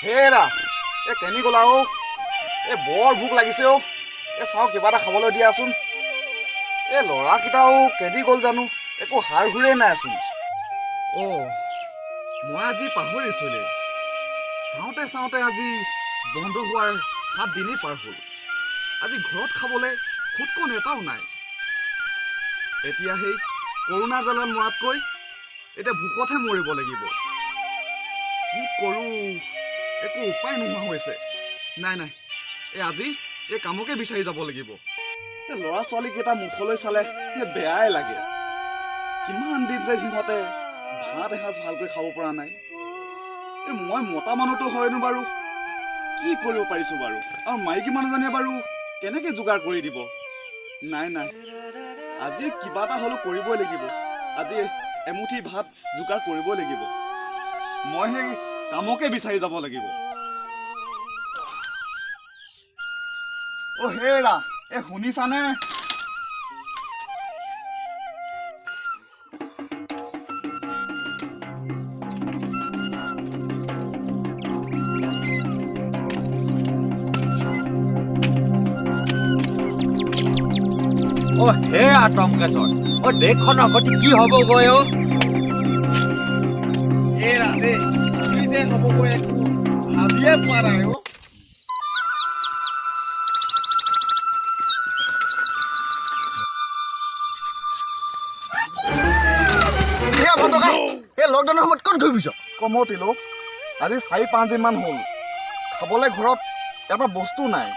হেৰা, এই কেনি গ'লা অ'? এই বৰ ভোক লাগিছে অ'। এই চাওঁ, কিবা এটা খাবলৈ দিয়াচোন। এই ল'ৰাকেইটাও কেনি গ'ল জানো, একো সাৰ সুৰেই নাইচোন। অ' মই আজি পাহৰিছিলোঁ। চাওঁতে চাওঁতে আজি বন্ধ হোৱাৰ 7 দিনেই পাৰ হ'ল। আজি ঘৰত খাবলৈ খুদকণ এটাও নাই। এতিয়া সেই কৰোণাৰ জ্বালাত মৰাতকৈ এতিয়া ভোকতহে মৰিব লাগিব। কি কৰোঁ, একো উপায় নোহোৱা হৈছে। নাই নাই, এই আজি এই কামকে বিচাৰি যাব লাগিব। এই ল'ৰা ছোৱালীকেইটা মুখলৈ চালে সেই বেয়াই লাগে। কিমান দিন যে সিহঁতে ভাত এসাঁজ ভালকৈ খাব পৰা নাই। এই মই মতা মানুহটো হয়নো বাৰু কি কৰিব পাৰিছোঁ বাৰু, আৰু মাইকী মানুহজনীয়ে বাৰু কেনেকৈ যোগাৰ কৰি দিব? নাই নাই, আজি কিবা এটা হ'লেও কৰিবই লাগিব। আজি এমুঠি ভাত যোগাৰ কৰিবই লাগিব। মই সেই কামকে বিচাৰি যাব লাগিব। অ' হেৰা, এই শুনিছানে? অ হে আতংকেশ্বৰ, অ দেশখনৰ গতি কি হ'বগৈ অ? হেৰা দেই, কি যে হ'বগৈ একো ভাবিয়ে পোৱা নাই অ'। এই লকডাউনৰ সময়ত ক'ত ঘূৰি ফুৰিছ? কমতিলো, আজি 4-5 দিনমান হ'ল, খাবলৈ ঘৰত এটা বস্তু নাই।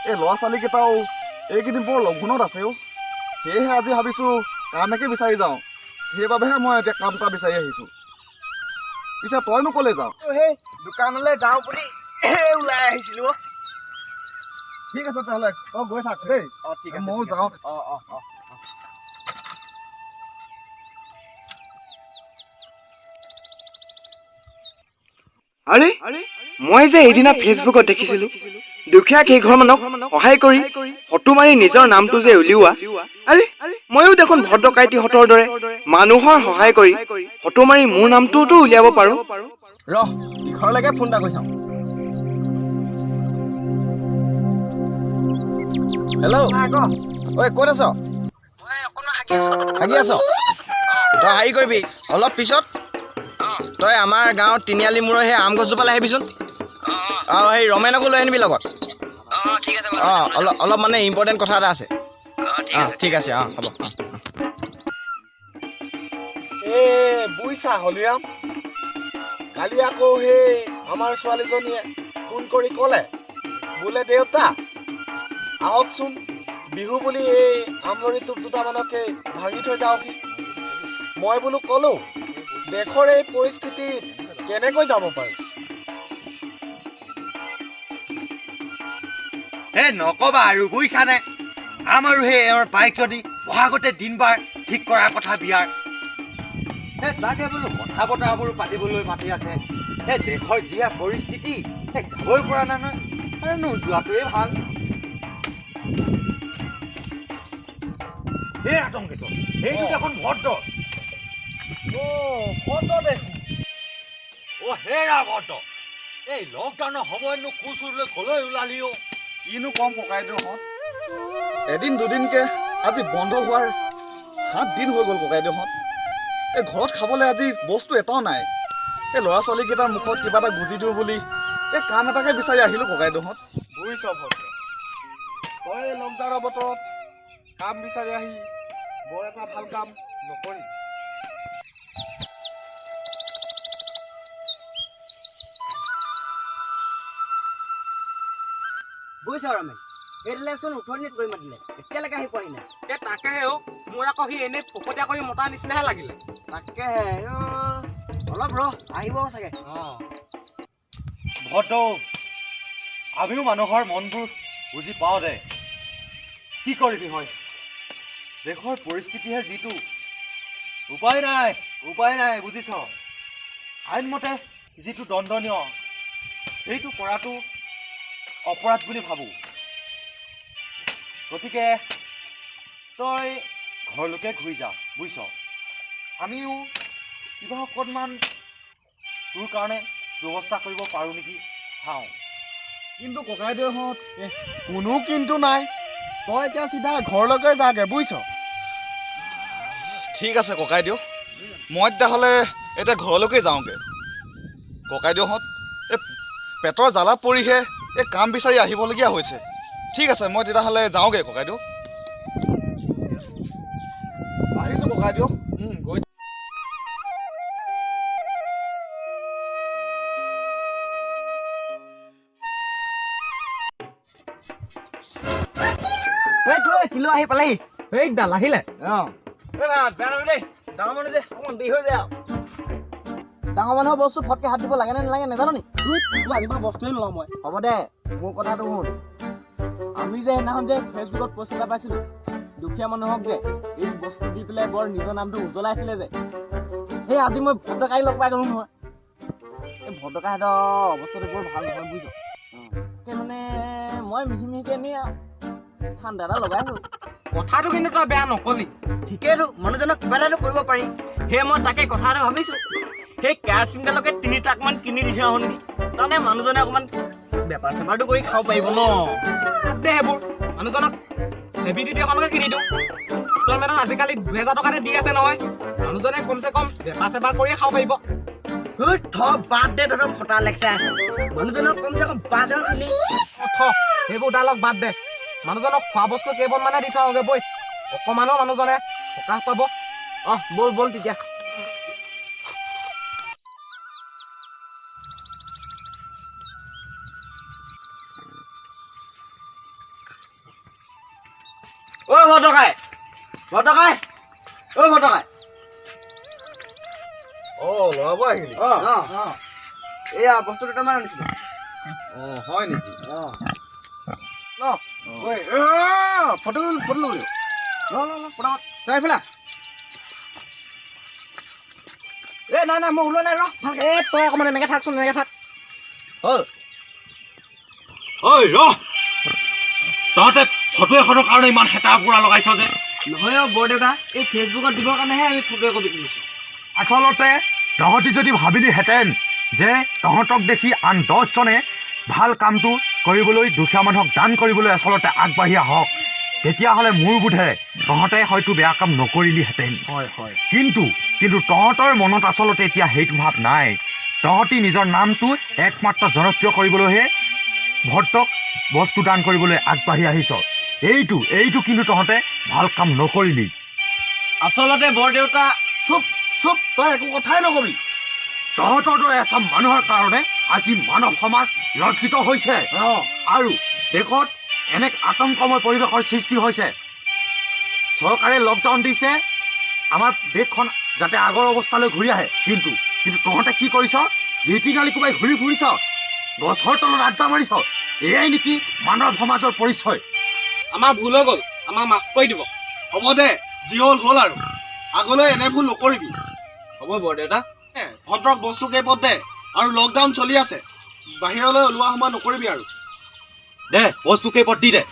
এই ল'ৰা ছোৱালীকেইটাও এইকেইদিন বৰ লঘোণত আছে অ'। সেয়েহে আজি ভাবিছোঁ কামকে বিচাৰি যাওঁ। সেইবাবেহে মই এতিয়া কাম এটা বিচাৰি আহিছোঁ। পিছে তইনো ক'লৈ যাওঁ? সেই দোকানলৈ যাওঁ বুলি ওলাই আহিছিলো। ঠিক আছে তেতিয়াহ'লে, তই গৈ থাক দেই। অ, ঠিক আছে। ময়ো যাওঁ। অ অ অ। আৰে, মই যে সেইদিনা ফেচবুকত দেখিছিলো, দুখীয়া কেইঘৰমানক সহায় কৰি ফটো মাৰি নিজৰ নামটো যে উলিওৱা। আৰে, ময়ো দেখোন ভদ্ৰকাইটিহঁতৰ দৰে মানুহৰ সহায় কৰি ফটো মাৰি মোৰ নামটোতো উলিয়াব পাৰো। ৰহ, ঘৰলৈকে ফোন এটা কৰি চাওঁ। হেল্ল', ঐ, ক'ত আছ? হাগি আছ? তই হেৰি কৰিবি, অলপ পিছত তই আমাৰ গাঁৱৰ তিনিআলি মূৰৰ সেই আম গছজোপালৈ আহিবিচোন। অঁ, সেই ৰমেনকো লৈ আনিবি লগত। অঁ, অলপ অলপ মানে ইম্পৰ্টেণ্ট কথা এটা আছে। অঁ, ঠিক আছে। অঁ, হ'ব। এ বুইছা হলিৰাম, কালি আকৌ সেই আমাৰ ছোৱালীজনীয়ে ফোন কৰি ক'লে বোলে, দেউতা আহকচোন, বিহু বুলি এই আমলৰি টোপ দুটামানকে ভাঙি থৈ যাওঁহি। মই বোলো ক'লো, দেশৰ এই পৰিস্থিতিত কেনেকৈ যাব পাৰোঁ? হে নকবা আৰু বুজিছানে, আমাৰো সেই এওঁৰ বাইকজনী বহাগতে দিনবাৰ ঠিক কৰাৰ কথা বিয়াৰ। হে তাকে বোলো কথা বতৰাবোৰো পাতিবলৈ মাতি আছে। হে দেশৰ যিহে পৰিস্থিতি, হে যাবই পৰা নাই নহয়, আৰু নোযোৱাটোৱেই ভাল। হে আতংকেশ্বৰ, এইটো দেখোন ভদ্ৰ। অ' ভদ্ৰ দেখোন। অ হেৰা ভদ্ৰ, এই লকডাউনৰ সময়তনো কোচলৈ কলৈ ওলালি অ? কিনো ক'ম ককাইদেউহঁত, এদিন দুদিনকে আজি বন্ধ হোৱাৰ 7 দিন হৈ গ'ল ককাইদেউহঁত। এই ঘৰত খাবলৈ আজি বস্তু এটাও নাই। এই ল'ৰা ছোৱালীকেইটাৰ মুখত কিবা এটা গুজি দিওঁ বুলি এই কাম এটাকে বিচাৰি আহিলোঁ ককাইদেউহঁত। বুজিছ ভদ্ৰ, তই এই লকডাউনৰ বতৰত কাম বিচাৰি আহি বৰ এটা ভাল কাম নকৰিবি। বুজিছ ৰমেন, সেইদিনাচোন উঠনিত কৰি মাতিলে, এতিয়ালৈকে আহি পোৱাহি নাই। এ তাকেহে অ', মোৰ আকৌ সি এনেই ফকতীয়া কৰি মতা নিচিনাহে লাগিলে। তাকেহে অ', অলপ ৰহ, আহিব চাগে। অঁ। ভদ্ৰ, আমিও মানুহৰ মনবোৰ বুজি পাওঁ দে। কি কৰিবি হয়, দেশৰ পৰিস্থিতিহে যিটো, উপায় নাই, উপায় নাই বুজিছ। আইনমতে যিটো দণ্ডনীয় সেইটো কৰাটো অপৰাধ বুলি ভাবোঁ। গতিকে তই ঘৰলৈকে ঘূৰি যা বুজিছ। আমিও কিবা অকণমান তোৰ কাৰণে ব্যৱস্থা কৰিব পাৰোঁ নেকি চাম। চাওঁ। কিন্তু ককাইদেউহঁত, কোনো কিন্তু নাই। তই এতিয়া চিধা ঘৰলৈকে যাগে, বুজিছ? ঠিক আছে ককাইদেউ, মই তেতিয়াহ'লে এতিয়া ঘৰলৈকে যাওঁগৈ। ককাইদেউহঁত, এই পেটৰ জ্বালাত পৰিহে এই কাম বিচাৰি আহিবলগীয়া হৈছে। ঠিক আছে, মই তেতিয়াহ'লে যাওঁগৈ ককাইদেউ। আহিছোঁ ককাইদেউ। গৈ। এই তোৰ তিলো আহি পালেহি। এইডাল আহিলে। অঁ। বেয়া নহয় দেই, ডাঙৰ মানুহ যে, অকণমান দেৰি হৈ যায় আৰু। ডাঙৰ মানুহৰ বস্তু ফটকে হাত দিব লাগে নে নালাগে নাজানো নি? তোৰ আজিৰ পৰা বস্তুৱে নলওঁ মই। হ'ব দে, মোৰ কথাটো শুন। আমি যে সেইদিনাখন যে ফেচবুকত পষ্ট এটা পাইছিলোঁ, দুখীয়া মানুহক যে এই বস্তু দি পেলাই বৰ নিজৰ নামটো উজ্বলাইছিলে যে, সেই আজি মই ভদ্ৰকাই লগ পাই গ'লো নহয়। এই ভদ্ৰকাহঁতৰ অৱস্থাটো বৰ ভাল নহয়, বুজিছ? তাকে মানে মই মিহি মিহিকে এনেই আৰু ঠাণ্ডা এটা লগাইছোঁ। কথাটো কিন্তু তই বেয়া নকলি। ঠিকেইতো, মানুহজনক কিবা এটাতো কৰিব পাৰি। সেই মই তাকে কথা এটা ভাবিছোঁ, সেই কেৰাচিন তেলকে 3 ট্ৰাকমান কিনি দি থৈ আহোঁ নেকি? তাৰমানে মানুহজনে অকণমান বেপাৰ চেপাৰটো কৰি খাব পাৰিব ন। বাদ দে সেইবোৰ, মানুহজনক হেভি ডিউটি এখনকে কিনি দিওঁ। ইনষ্টলমেণ্টত আজিকালি 2000 টকাতে দি আছে নহয়। মানুহজনে কমচে কম বেপাৰ চেপাৰ কৰিয়ে খাব পাৰিব। ধুত, থ, বাদ দে তহঁতৰ ফটা লেকচাৰ। মানুহজনক কমচে কম বাছ এখন কিনি থ, সেইবোৰ ডাইলগ বাদ দে। মানুহজনক খোৱা বস্তু কেইপদমানে দি থৈ আহোঁগৈ বৈ, অকণমানো মানুহজনে সকাহ পাব। অঁ, ব'ল ব'ল তেতিয়া। ঐ ভদ্ৰকাই, ভদ্ৰকাই, ঐ ভদ্ৰকাই। অঁ, ল'ৰাবোৰ আহিলি? অঁ, এয়া বস্তু দুটামান আনিছিলো। অঁ, হয় নেকি? অঁ। ল ঐ, ফটো ফটো ল'ব। ল ল ল, ফটাফট। তই এইফালে আহ। এ নাই নাই, মই ওলোৱা নাই, ৰ ভালকে। এ তই অকণমান এনেকৈ থাকচোন, এনেকৈ থাক। হ'ল। ঐ ৰ, তহঁতে ফটো এখনৰ কাৰণে ইমান হেতা পোৰা লগাইছ যে? নহয় অ' বৰদেউতা, এই ফেচবুকত দিবৰ কাৰণেহে আমি ফটো একপি তুলিছোঁ। আচলতে তহঁতি যদি ভাবিলিহেঁতেন যে তহঁতক দেখি আন 10জনে ভাল কামটো কৰিবলৈ, দুখীয়া মানুহক দান কৰিবলৈ আচলতে আগবাঢ়ি আহক, তেতিয়াহ'লে মোৰ বোধেৰে তহঁতে হয়তো বেয়া কাম নকৰিলিহেঁতেন। হয় হয়। কিন্তু কিন্তু তহঁতৰ মনত আচলতে এতিয়া সেইটো ভাৱ নাই। তহঁতি নিজৰ নামটো একমাত্ৰ জনপ্ৰিয় কৰিবলৈহে ভদ্ৰক বস্তু দান কৰিবলৈ আগবাঢ়ি আহিছ। এইটো কিন্তু তহঁতে ভাল কাম নকৰিলি। আচলতে বৰদেউতা চুপ চুপ, তই একো কথাই নকবি। তহঁতৰ দৰে এচাম মানুহৰ কাৰণে আজি মানৱ সমাজ লজ্জিত হৈছে আৰু দেশত এনে আতংকময় পৰিৱেশৰ সৃষ্টি হৈছে। চৰকাৰে লকডাউন দিছে আমাৰ দেশখন যাতে আগৰ অৱস্থালৈ ঘূৰি আহে। কিন্তু কিন্তু তহঁতে কি কৰিছ? ধিতিঙালি কোবাই ঘূৰি ফুৰিছ, গছৰ তলত আড্ডা মাৰিছ। এয়াই নেকি মানৱ সমাজৰ পৰিচয়? আমাৰ ভুল হৈ গ'ল, আমাক মাফ কৰি দিব। হ'ব দে, যি হ'ল হ'ল আৰু। আগলৈ এনে ভুল নকৰিবি। হ'ব বৰদেউতা। এ, ভদ্ৰক বস্তু কেইপদ দে আৰু লকডাউন চলি আছে, বাহিৰলৈ ওলোৱা সোমোৱা নকৰিবি আৰু। দে, বস্তু কেইপদ দি দে।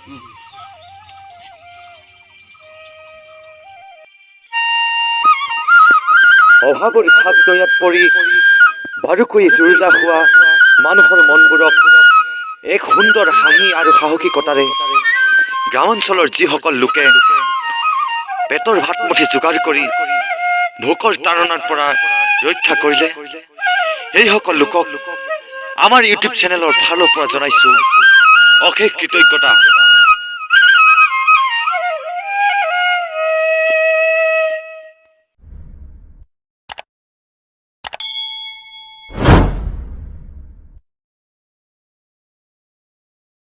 অভাৱৰ চাপ নৈয়াত পৰি বাৰুকৈয়ে জুৰুলা হোৱা মানুহৰ মনবোৰক এক সুন্দৰ হাঁহি আৰু সাহসিকতাৰে গ্ৰামাঞ্চলৰ যিসকল লোকে পেটৰ ভাত মুঠি যোগাৰ কৰি ভোকৰ তাড়নাৰ পৰা ৰক্ষা কৰিলে, সেইসকল লোকক আমাৰ ইউটিউব চেনেলৰ ফালৰ পৰা জনাইছোঁ অশেষ কৃতজ্ঞতা।